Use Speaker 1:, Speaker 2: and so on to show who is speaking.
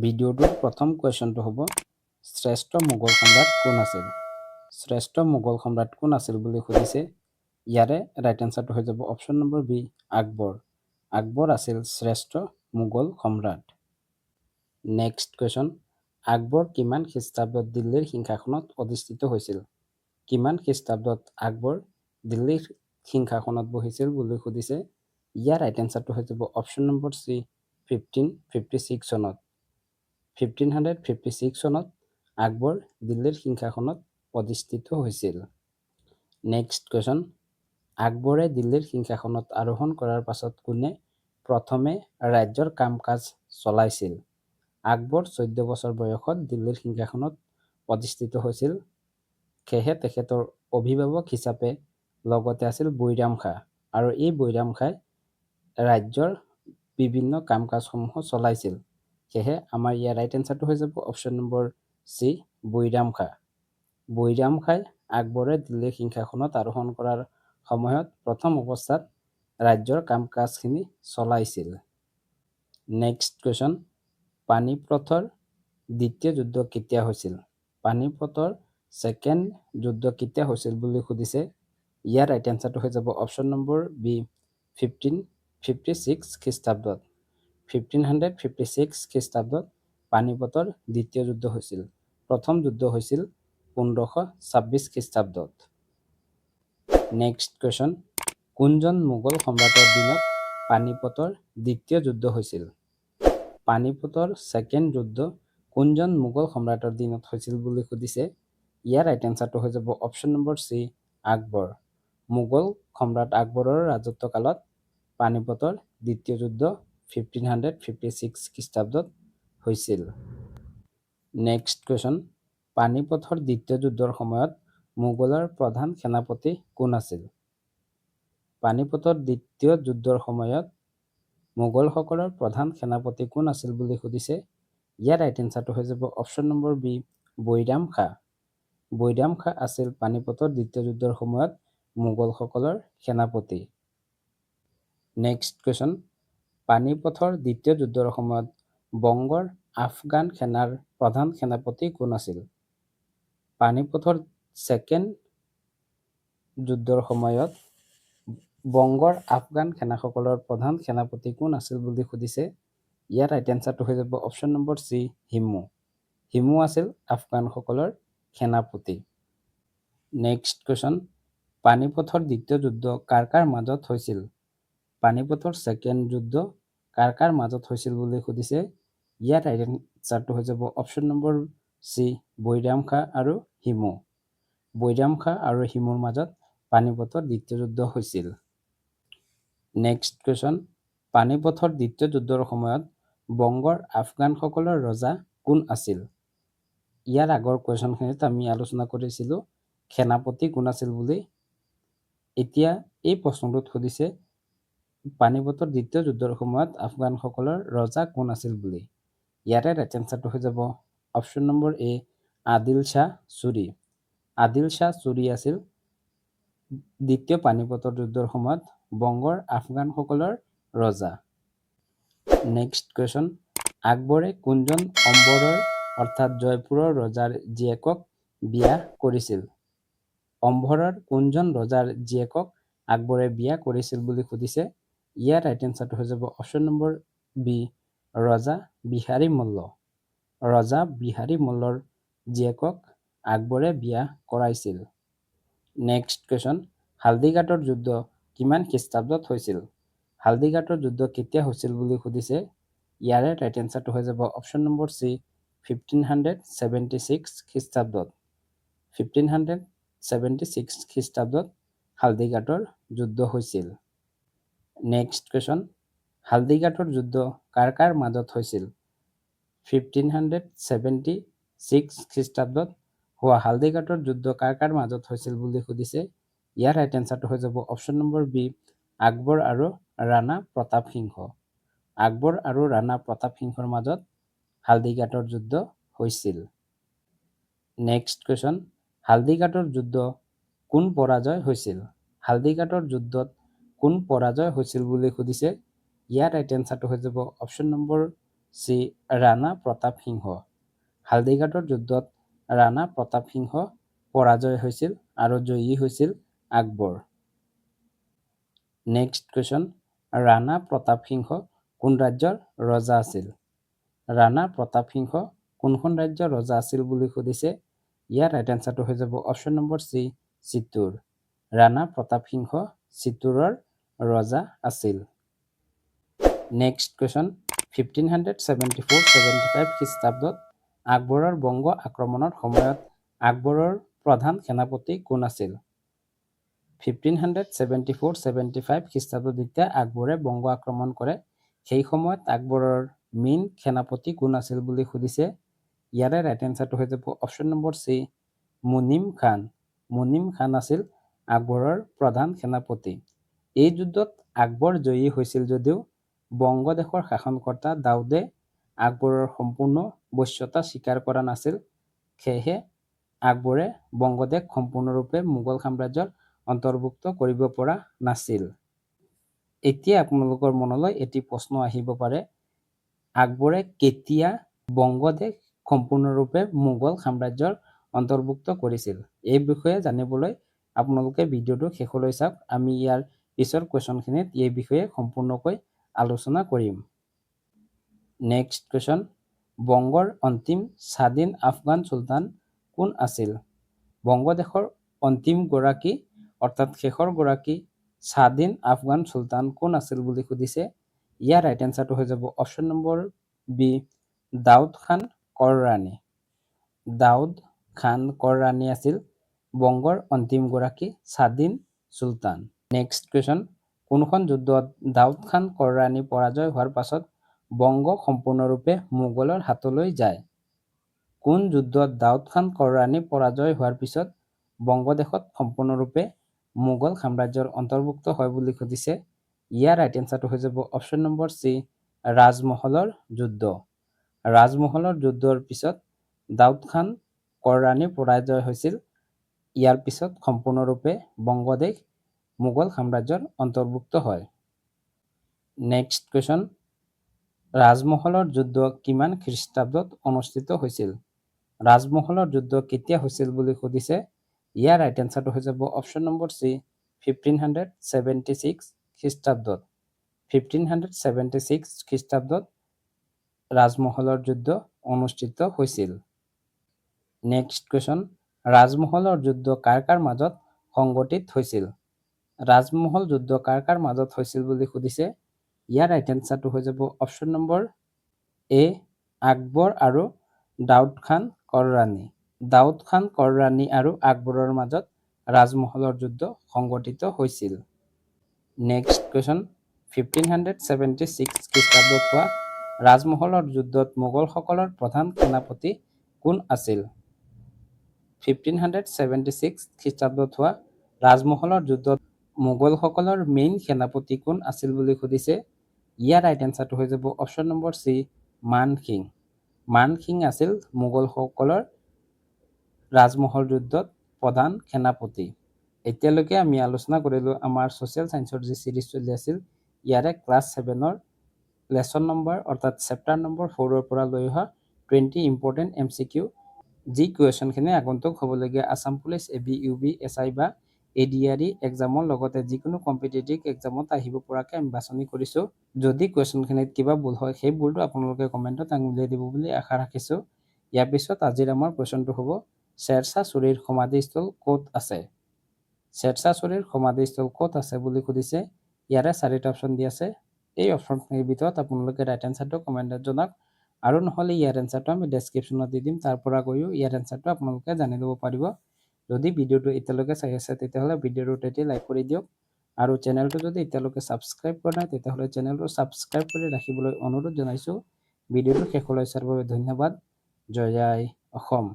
Speaker 1: ভিডিঅ'টোৰ প্ৰথম কুৱেশ্যনটো হ'ব, শ্ৰেষ্ঠ মোগল সম্ৰাট কোন আছিল? শ্ৰেষ্ঠ মোগল সম্ৰাট কোন আছিল বুলি সুধিছে। ইয়াৰে ৰাইট এনচাৰটো হৈ যাব option number B, Akbar. Akbar আছিল শ্ৰেষ্ঠ মোগল সম্ৰাট। নেক্সট কুৱেশ্যন, আকবৰ কিমান খ্ৰীষ্টাব্দত দিল্লীৰ সিংহাসনত অধিষ্ঠিত হৈছিল? কিমান খ্ৰীষ্টাব্দত আকবৰ দিল্লীৰ সিংহাসনত বহিছিল বুলি সুধিছে। ইয়াৰ ৰাইট এনচাৰটো হৈ যাব অপশ্যন নম্বৰ চি, 1556 চনত। 1556 চনত আকবৰ দিল্লীৰ সিংহাসনত অধিষ্ঠিত হৈছিল। নেক্সট কুৱেশ্যন, আকবৰে দিল্লীৰ সিংহাসনত আৰোহণ কৰাৰ পাছত কোনে প্ৰথমে ৰাজ্যৰ কাম কাজ চলাইছিল? আকবৰ 14 বছৰ বয়সত দিল্লীৰ সিংহাসনত অধিষ্ঠিত হৈছিল। সেয়েহে তেখেতৰ অভিভাৱক হিচাপে লগতে আছিল বৈৰাম খাঁ আৰু এই বৈৰাম খাঁই ৰাজ্যৰ বিভিন্ন কাম কাজসমূহ চলাইছিল। সেয়েহে আমাৰ ইয়াৰ ৰাইট এনচাৰটো হৈ যাব option number C, Bairam Khan. Bairam খাঁই আকবৰে দিল্লীৰ সিংহাসনত আৰোহণ কৰাৰ সময়ত প্ৰথম অৱস্থাত ৰাজ্যৰ কাম কাজখিনি চলাইছিল। নেক্সট কুৱেশ্যন, পানীপথৰ দ্বিতীয় যুদ্ধ কেতিয়া হৈছিল? পানীপথৰ ছেকেণ্ড যুদ্ধ কেতিয়া হৈছিল বুলি সুধিছে। ইয়াৰ ৰাইট এনচাৰটো হৈ যাব অপশ্যন নম্বৰ বি, 1556 খ্ৰীষ্টাব্দত। 1556 খ্ৰীষ্টাব্দত পানীপথৰ দ্বিতীয় যুদ্ধ হৈছিল। প্ৰথম যুদ্ধ হৈছিল 1526 খ্ৰীষ্টাব্দত। নেক্সট কুৱেশ্যন, কোনজন মোগল সম্ৰাটৰ দিনত পানীপথৰ দ্বিতীয় যুদ্ধ হৈছিল? পানীপথৰ ছেকেণ্ড যুদ্ধ কোনজন মোগল সম্ৰাটৰ দিনত হৈছিল বুলি সুধিছে। ইয়াৰ ৰাইট এনচাৰটো হৈ যাব option number C, Akbar. Mughal সম্ৰাট আকবৰৰ ৰাজত্বকালত পানীপথৰ দ্বিতীয় যুদ্ধ 1556 খ্ৰীষ্টাব্দত হৈছিল। নেক্সট কুৱেশ্যন, পানীপথৰ দ্বিতীয় যুদ্ধৰ সময়ত মোগলৰ প্ৰধান সেনাপতি কোন আছিল? পানীপথৰ দ্বিতীয় যুদ্ধৰ সময়ত মোগলসকলৰ প্ৰধান সেনাপতি কোন আছিল বুলি সুধিছে। ইয়াৰ ৰাইট এনচাৰটো হৈ যাব option number B, Bairam Khan. Bairam Khan আছিল পানীপথৰ দ্বিতীয় যুদ্ধৰ সময়ত মোগলসকলৰ সেনাপতি। নেক্সট কুৱেশ্যন, পানীপথৰ দ্বিতীয় যুদ্ধৰ সময়ত বংগৰ আফগান সেনাৰ প্ৰধান সেনাপতি কোন আছিল? পানীপথৰ ছেকেণ্ড যুদ্ধৰ সময়ত বংগৰ আফগান সেনাসকলৰ প্ৰধান সেনাপতি কোন আছিল বুলি সুধিছে। ইয়াৰ ৰাইট এনচাৰটো হৈ যাব option number C, Himu. Himu আছিল আফগানসকলৰ সেনাপতি। নেক্সট কুৱেশ্যন, পানীপথৰ দ্বিতীয় যুদ্ধ কাৰ কাৰ মাজত হৈছিল? পানীপথৰ ছেকেণ্ড যুদ্ধ কাৰ কাৰ মাজত হৈছিল বুলি সুধিছে। ইয়াৰ ৰাইট এনচাৰটো হৈ যাব option number C, Bairam Khan আৰু হিমু। বৈৰাম খাঁ আৰু হিমুৰ মাজত পানীপথৰ দ্বিতীয় যুদ্ধ হৈছিল। নেক্সট কুৱেশ্যন, পানীপথৰ দ্বিতীয় যুদ্ধৰ সময়ত বংগৰ আফগানসকলৰ ৰজা কোন আছিল? ইয়াৰ আগৰ কুৱেশ্যনখিনিত আমি আলোচনা কৰিছিলোঁ সেনাপতি কোন আছিল বুলি। এতিয়া এই প্ৰশ্নটোত সুধিছে পানীপথৰ দ্বিতীয় যুদ্ধৰ সময়ত আফগানসকলৰ ৰজা কোন আছিল বুলি। ইয়াৰে ৰাইট এনচাৰটো হৈ যাব অপশ্যন নম্বৰ এ, আদিল শ্বাহ চুৰি। আদিল শ্বাহ চুৰি আছিল দ্বিতীয় পানীপথৰ যুদ্ধৰ সময়ত বংগৰ আফগানসকলৰ ৰজা। নেক্সট কুৱেশ্যন, আকবৰে কোনজন অম্বৰৰ অৰ্থাৎ জয়পুৰৰ ৰজাৰ জীয়েকক বিয়া কৰিছিল? অম্বৰৰ কোনজন ৰজাৰ জীয়েকক আকবৰে বিয়া কৰিছিল বুলি সুধিছে। ইয়াৰ ৰাইট এনচাৰটো হৈ যাব অপশ্যন নম্বৰ বি, ৰজা বিহাৰী মল্ল। ৰজা বিহাৰী মল্লৰ জীয়েকক আকবৰে বিয়া কৰাইছিল। নেক্সট কুৱেশ্যন, হালদিঘাটৰ যুদ্ধ কিমান খ্ৰীষ্টাব্দত হৈছিল? হালদিঘাটৰ যুদ্ধ কেতিয়া হৈছিল বুলি সুধিছে। ইয়াৰে ৰাইট এনচাৰটো হৈ যাব অপশ্যন নম্বৰ চি, 1576 খ্ৰীষ্টাব্দত। 1576 খ্ৰীষ্টাব্দত হালদিঘাটৰ যুদ্ধ হৈছিল। নেক্সট কুৱেশ্যন, হালদিঘাটৰ যুদ্ধ কাৰ কাৰ মাজত হৈছিল? 1576 খ্ৰীষ্টাব্দত হোৱা হালদিঘাটৰ যুদ্ধ কাৰ কাৰ মাজত হৈছিল বুলি সুধিছে। ইয়াৰ ৰাইট এনচাৰটো হৈ যাব অপশ্যন নম্বৰ বি, আকবৰ আৰু ৰাণা প্ৰতাপ সিংহ। আকবৰ আৰু ৰাণা প্ৰতাপ সিংহৰ মাজত হালদিঘাটৰ যুদ্ধ হৈছিল। নেক্সট কুৱেশ্যন, হালদিঘাটৰ যুদ্ধ কোন পৰাজয় হৈছিল? হালদিঘাটৰ যুদ্ধত কোন পৰাজয় হৈছিল বুলি সুধিছে। ইয়াৰ ৰাইট এনচাৰটো হৈ যাব option number C Rana Pratap Singh. হালদিঘাটৰ যুদ্ধত ৰাণা প্ৰতাপ সিংহ পৰাজয় হৈছিল আৰু জয়ী হৈছিল আকবৰ। নেক্সট কুৱেশ্যন, ৰাণা প্ৰতাপ সিংহ কোন ৰাজ্যৰ ৰজা আছিল? ৰাণা প্ৰতাপ সিংহ কোনখন ৰাজ্যৰ ৰজা আছিল বুলি সুধিছে। ইয়াৰ ৰাইট এনচাৰটো হৈ যাব option number C, Chittor. Rana Pratap Singh চিত্তোৰৰ ৰজা আছিল। Next question, 1574-75 খ্ৰীষ্টাব্দত আকবৰৰ বংগ আক্ৰমণৰ সময়ত আকবৰৰ প্ৰধান সেনাপতি কোন আছিল? 1574-75 খ্ৰীষ্টাব্দত যেতিয়া আকবৰে বংগ আক্ৰমণ কৰে, সেই সময়ত আকবৰৰ মেইন সেনাপতি কোন আছিল বুলি সুধিছে। ইয়াৰে ৰাইট এনচাৰটো হৈ যাব অপশ্যন নম্বৰ চি, মুনিম খান। মুনিম খান আছিল আকবৰৰ প্ৰধান সেনাপতি। এই যুদ্ধত আকবৰ জয়ী হৈছিল যদিও বংগদেশৰ শাসনকৰ্তা দাউদে আকবৰৰ সম্পূৰ্ণ বশ্যতা স্বীকাৰ কৰা নাছিল। সেয়েহে আকবৰে বংগদেশ সম্পূৰ্ণৰূপে মোগল সাম্ৰাজ্যৰ অন্তৰ্ভুক্ত কৰিব পৰা নাছিল। এতিয়া আপোনালোকৰ মনলৈ এটি প্ৰশ্ন আহিব পাৰে, আকবৰে কেতিয়া বংগদেশ সম্পূৰ্ণৰূপে মোগল সাম্ৰাজ্যৰ অন্তৰ্ভুক্ত কৰিছিল? এই বিষয়ে জানিবলৈ আপোনালোকে ভিডিঅ'টো শেষলৈ চাওক। আমি ইয়াৰ পিছৰ কুৱেশ্যনখিনিত এই বিষয়ে সম্পূৰ্ণকৈ আলোচনা কৰিম। নেক্সট কুৱেশ্যন, বংগৰ অন্তিম স্বাধীন আফগান চুলতান কোন আছিল? বংগদেশৰ অন্তিমগৰাকী, অৰ্থাৎ শেষৰ গৰাকী স্বাধীন আফগান চুলতান কোন আছিল বুলি সুধিছে। ইয়াৰ ৰাইট এনচাৰটো হৈ যাব option number B, Daud Khan কৰৰাণী। Daud Khan কৰৰাণী আছিল বংগৰ অন্তিমগৰাকী স্বাধীন চুলতান। নেক্সট কুৱেশ্যন, কোনখন যুদ্ধত দাউদ খান কৰৰাণী পৰাজয় হোৱাৰ পাছত বংগ সম্পূৰ্ণৰূপে মোগলৰ হাতলৈ যায়? কোন যুদ্ধত দাউদ খান কৰৰাণী পৰাজয় হোৱাৰ পিছত বংগদেশত সম্পূৰ্ণৰূপে মোগল সাম্ৰাজ্যৰ অন্তৰ্ভুক্ত হয় বুলি সুধিছে। ইয়াৰ ৰাইট এনচাৰটো হৈ যাব অপশ্যন নম্বৰ চি, ৰাজমহলৰ যুদ্ধ। ৰাজমহলৰ যুদ্ধৰ পিছত দাউদ খান কৰৰাণী পৰাজয় হৈছিল। ইয়াৰ পিছত সম্পূৰ্ণৰূপে বংগদেশ মোগল সাম্ৰাজ্যৰ অন্তৰ্ভুক্ত হয়। নেক্সট কুৱেশ্যন, ৰাজমহলৰ যুদ্ধ কিমান খ্ৰীষ্টাব্দত অনুষ্ঠিত হৈছিল? ৰাজমহলৰ যুদ্ধ কেতিয়া হৈছিল বুলি সুধিছে। ইয়াৰ ৰাইট এনচাৰটো হৈ যাব অপশ্যন নম্বৰ চি, 1576 খ্ৰীষ্টাব্দত। 1576 খ্ৰীষ্টাব্দত ৰাজমহলৰ যুদ্ধ অনুষ্ঠিত হৈছিল। নেক্সট কুৱেশ্যন, ৰাজমহলৰ যুদ্ধ কাৰ কাৰ মাজত সংঘটিত হৈছিল? ৰাজমহল যুদ্ধ কাৰ কাৰ মাজত হৈছিল বুলি সুধিছে। ইয়াৰ ৰাইট এনচাৰটো হৈ যাব অপশ্যন নম্বৰ এ, আকবৰ আৰু দাউদ খান কৰৰাণী। দাউদ খান কৰৰাণী আৰু আকবৰৰ মাজত ৰাজমহলৰ যুদ্ধ সংঘটিত হৈছিল। নেক্সট কুৱেশ্যন, 1576 খ্ৰীষ্টাব্দত হোৱা ৰাজমহলৰ যুদ্ধত মোগলসকলৰ প্ৰধান সেনাপতি কোন আছিল? 1576 খ্ৰীষ্টাব্দত হোৱা ৰাজমহলৰ যুদ্ধত মোগলসকলৰ মেইন সেনাপতি কোন আছিল বুলি সুধিছে। ইয়াৰ ৰাইট এনচাৰটো হৈ যাব অপশ্যন নম্বৰ চি, মান সিং। মান সিং আছিল মোগলসকলৰ ৰাজমহল যুদ্ধত প্ৰধান সেনাপতি। এতিয়ালৈকে আমি আলোচনা কৰিলোঁ আমাৰ ছ'চিয়েল ছায়েন্সৰ যি ছিৰিজ চলি আছিল, ইয়াৰে ক্লাছ ছেভেনৰ লেচন নম্বৰ, অৰ্থাৎ চেপ্টাৰ নম্বৰ ফ'ৰৰ পৰা লৈ অহা 20 ইম্পৰ্টেণ্ট এমচিকিউ, যি কুৱেশ্যনখিনি আগন্তুক হ'বলগীয়া Assam police, A B, U B, S I বা এডিআৰই এক্সামৰ লগতে যিকোনো কম্পিটিটিভ এক্সামত আহিব পৰাকৈ আমি বাছনি কৰিছোঁ। যদি কুৱেশ্যনখিনিত কিবা ভুল হয়, সেই ভুলটো আপোনালোকে কমেণ্টত আঙুলিয়াই দিব বুলি আশা ৰাখিছোঁ। ইয়াৰ পিছত আজিৰ আমাৰ কুৱেশ্যনটো হ'ব, শ্বেৰশ্বাহ ছুৰীৰ সমাধিস্থল ক'ত আছে? শ্বেৰশ্বাহ ছুৰীৰ সমাধিস্থল ক'ত আছে বুলি সুধিছে। ইয়াৰে চাৰিটা অপশ্যন দি আছে। এই অপশ্যনখিনিৰ ভিতৰত আপোনালোকে ৰাইট এনচাৰটো কমেণ্টত জনাওক আৰু নহ'লে ইয়াৰ এনচাৰটো আমি ডেছক্ৰিপশ্যনত দি দিম, তাৰ পৰা গৈও ইয়াৰ এনচাৰটো আপোনালোকে জানি ল'ব পাৰিব। যদি ভিডিঅ'টো এতিয়ালৈকে চাই আছে, তেতিয়াহ'লে ভিডিঅ'টোত এটি লাইক কৰি দিয়ক আৰু চেনেলটো যদি এতিয়ালৈকে ছাবস্ক্ৰাইব কৰা নাই, তেতিয়াহ'লে চেনেলটো ছাবস্ক্ৰাইব কৰি ৰাখিবলৈ অনুৰোধ জনাইছোঁ। ভিডিঅ'টো শেষলৈ চোৱাৰ বাবে ধন্যবাদ। জয় আই অসম।